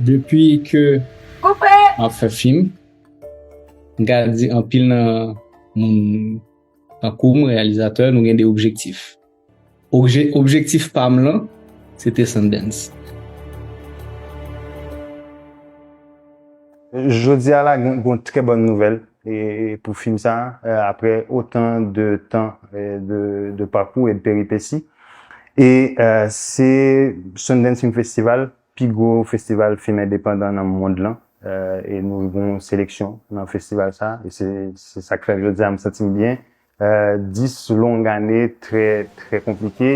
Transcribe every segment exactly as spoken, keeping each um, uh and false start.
Depi ke m ap fè fim, m ka di anpil nan moun tankou m, reyalizatè, nou gen de objektif. Obje, objektif pa m lan, se te Sundance. Jodi a la, gen gen yon trè bòn nouvèl e, pou fim sa a, e, apre otan de tan e, de, de pakou e de peripesi. E e, se Sundance Film Festival, pi gwo festival fim endepandan nan mond lan. E, e nou gen yon seleksyon nan festival sa a. E se, se sa k fè jodi a m santi m byen. E, dis long ane trè, trè konplike.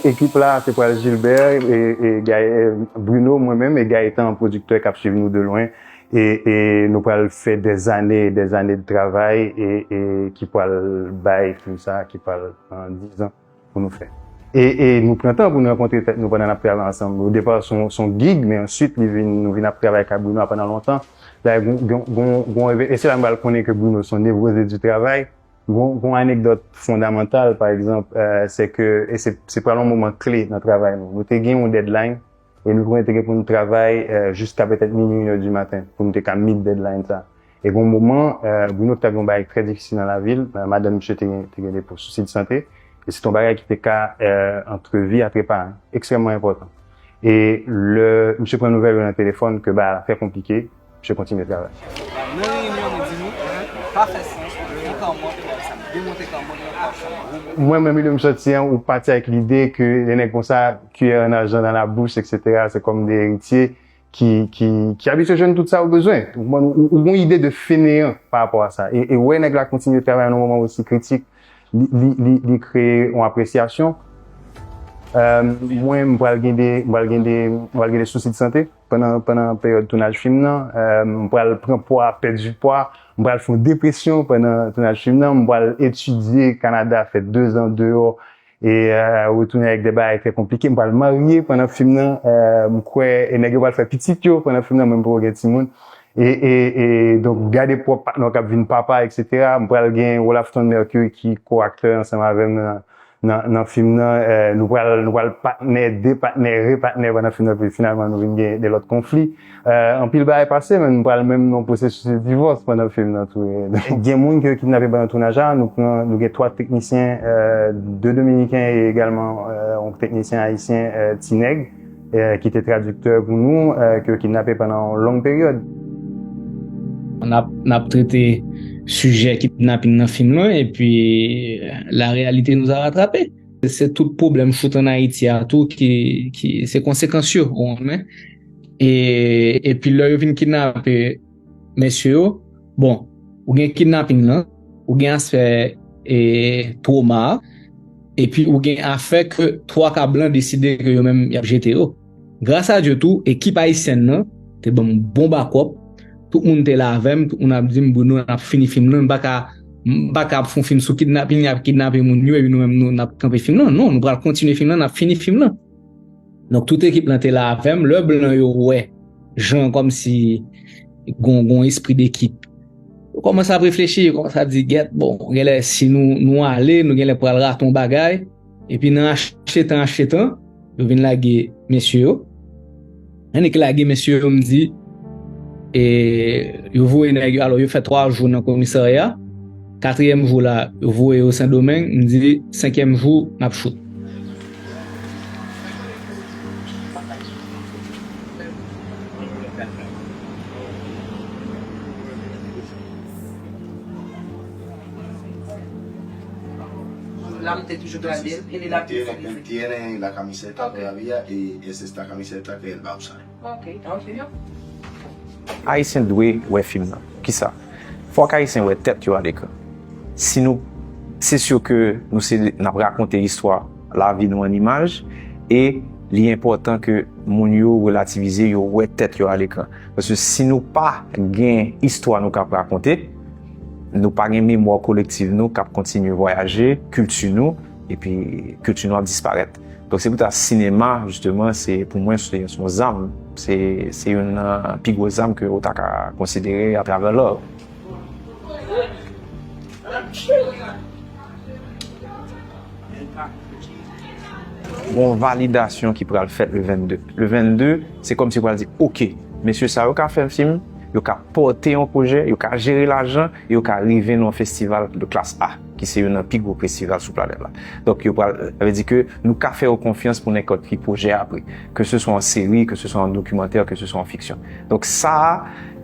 Ekip la, se pral Gilbert, e, e, Gaë- e, Bruno, mwen menm, e Gaëtan, pwodiktè k ap swiv nou de lwen. E, e nou pral fè dèzane e dèzane de travay e, e ki pral bay fim sa, ki pral pran diz an pou nou fè. E, e nou pran tan pou nou rankontre tèt nou pandan n ap travay ansanm. O depa, se yon, se yon gig, men answit, li vin, nou vin ap travay ak Bruno a pandan lontan. Dayè, gon, gon, gon, gon, e se la nou pral konnen ke Bruno se yon névrosé du travail. Gon, gon anekdòt fondamantal, pa egzanp, e, se ke, e se, se pral yon moman kle nan travay nou. Nou te gen yon deadline, e nou te gen pou nou travay e, jiska petèt minwi, inè di maten, pou nou te ka meet deadline sa. E gon moman, e, Bruno te ap yon bagay trè difisil nan lavi l, e, madanm misye te gen, te gen de sousi de sante, e se te yon bagay ki te ka e, antre vi ak repa, ekstrèmman enpòtan. E lè misye pran nouvèl yo nan telefòn ke bagay la trè konplike, misye kontinye travay. Nan reyinyon, nou di nou, pa fè sans, nou pran kòmand, nou pran sa, nou demonte kòmand, nou pran sa. Mwen menm, lè m sòti an, ou pati ak lide ke de nèg konsa, cuillère en argent dans la bouche, et cetera, se kòm de eritye ki, ki, ki abitye jwenn tout sa ou bezwen. Ou konprann? Ou, ou gen yon ide de feneyan pa rapò a sa. E, e wè nèg la kontinye travay nan yon moman osi kritik, li, li, li, li kreye yon apresyasyon. E, mwen, m pral gen de, m pral gen de, m pral gen de sousi de sante pandan, pandan peryòd tounaj fim nan. E, m pral pran pwa, pèdi pwa. M pral fè yon depresyon pandan tounaj fim nan. M pral etidye Kanada, fè dezan deyò. E e, retounen avèk de bagay trè konplike. M pral marye pandan fim nan. E, m kwè, e nèg yo pral fè pitit yo pandan fim nan, mwen m poko gen timoun. E, e, e, donk, gade pwòp patnè w k ap vin papa, et cetera. M pral gen Rolafton Mercury ki ko-aktè ansanm avè m nan, nan, nan fim nan. E, nou pral, nou pral patnè, de patnè, repatnè pandan fim nan, epi finalman nou vin gen de lòt konfli. E, anpil bagay pase, men nou pral menm nan pwosesis de divòs pandan fim nan tou. Gen moun ki yo kidnape pandan tounaj la, nou pran, nou gen twa teknisyen, e, de dominiken e egalman e, yon teknisyen ayisyen, e, Ti Nèg, e, ki te tradiktè pou nou, e, ke yo kidnape pandan yon long peryòd. N ap, n ap trete sijè kidnaping nan fim lan, epi la réalité nous a rattrapés. Se tout pwoblèm choute an Ayiti a tou ki, ki se konsekans yo, ou konprann? E, epi lè yo vin kidnape mesye yo, bon, ou gen kidnaping lan, ou gen aspè e, twoma a, epi ou gen afè ke twa ka blan deside ke yo menm y ap jete yo. Gras a Dye tou, ekip ayisyèn nan te ban m bon bakòp. Tout moun te la avè m, tout moun ap di m, "Bruno, n ap fini fim nan, n pa ka, m pa ka ap fè yon fim sou kidnaping, y ap kidnape moun yo, epi nou menm nou, n ap kanpe fim nan." Non, nou pral kontinye fim nan, n ap fini fim nan. Donk, tout ekip lan te la avè m. Lè blan yo wè jan kòmsi gon, gon espri dekip, yo kòmanse ap reflechi, yo kòmanse ap di, "Gèt, bon, genlè si nou, nou ale, nou genlè pral rate yon bagay." Epi nan achte tan, achte tan, yo vin lage mesye yo. Annik lage mesye yo, m di, e yo voye nèg yo, alò, yo fè twa jou nan komisarya. Katriyèm jou la, yo voye yo Sendomeng, m di, senkyèm jou, n ap choute. La, m te toujou gade l, e li la te fè li. Tiene la camiseta todavía y es esta camiseta que él va a usar. Ok, ok. Ayisyen dwe wè fim nan. Kisa? Fòk Ayisyen wè tèt yo a lekran. Si nou, se si ke nou se, n ap rakonte istwa lavi nou an imaj, e li enpòtan ke moun yo relativize, yo wè tèt yo a lekran. Paske si nou pa gen istwa nou k ap rakonte, nou pa gen memwa kolektiv nou k ap kontinye vwayaje, kilti nou, epi kilti nou ap disparèt. Donk, se pou ta sinema, jisteman, se, pou mwen, se, se yon zam. Se, se youn nan pi gwo zam ke ou ta ka konsidere atravè lò. Wi, Gon validasyon ki pral fèt le vennde. Le vennde, se kòmsi yo pral di, oke, mesye sa yo ka fè fim, yo ka pòte yon pwojè, yo ka jere lajan, e yo ka rive nan yon festival de klas A, ki se youn nan pi gwo festival sou planèt la. Donk, yo pral, sa vle di ke nou ka fè yo konfyans pou nenpòt ki pwojè apre, ke se swa yon seri, ke se swa yon dokimantè, ke se swa yon fiksyon. Donk, sa a,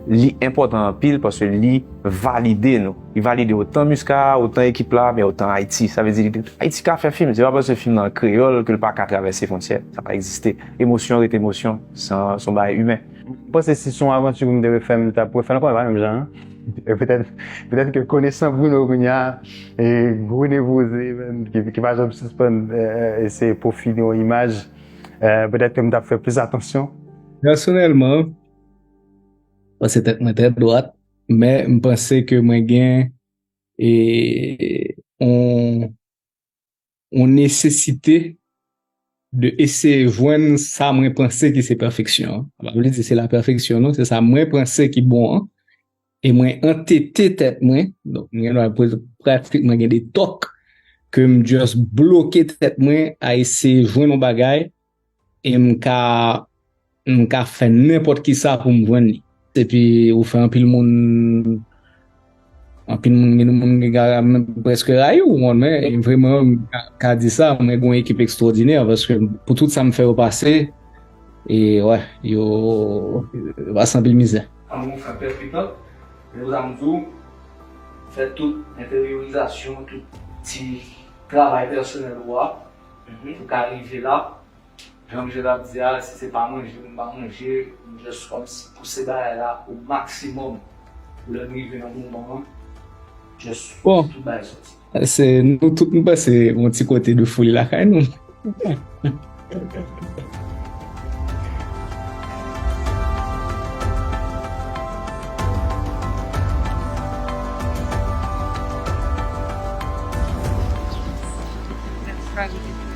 li enpòtan anpil paske li valide nou. Li valide otan Musca, otan ekip la, men otan Ayiti. Sa vle di, Ayiti ka fè fim. Se pa paske fim nan an kreyòl ke l pa ka travèse fwontyè. Sa pa egziste. Emosyon rete emosyon. Se yon, se yon bagay imen. M panse si se yon avanti pou m te refè, m t ap refè l ankò, men pa menm jan an. E petèt, petèt ke konesan Bruno kounye a, e gwo nevoze, ki, ki pa janm sispann, e, e, eseye pwofile yon imaj, e, petèt ke m t ap fè plis atansyon. Pèsonèlman, m panse tèt mwen trè dwat, men m panse ke mwen gen, e, yon, yon nesesite de eseye jwenn sa mwen panse ki se pèfeksyon an. Sa pa vle di se la pèfeksyon, non, se sa mwen panse ki bon an. E mwen antete tèt mwen, donk, mwen gen dwa pre-, pratikman gen de tòk ke m just bloke tèt mwen a eseye jwenn yon bagay, e m ka, m ka fè nenpòt ki sa pou m jwenn li. Epi ou fè anpil moun, anpil moun, gen moun ki ka menm prèske rayi w, men vreman, m ka, ka di sa, mwen gen yon ekip ekstwòdinè, paske pou tout sa m fè yo pase, e wè, yo, yo pase anpil mizè. An bon fè pèfikan, men pou sa m di w, fè tout enteryorizasyon, tout ti travay pèsonèl ou a, pou ka rive la. Jan m jwe ap di a, si se pa manje, m pa manje, m just kòmsi pouse bagay la o maksimòm. Pou lè m rive nan moman an, just Bon. Tout bagay soti. Se nou tout, m panse, yon ti kote de foli lakay nou. That's right.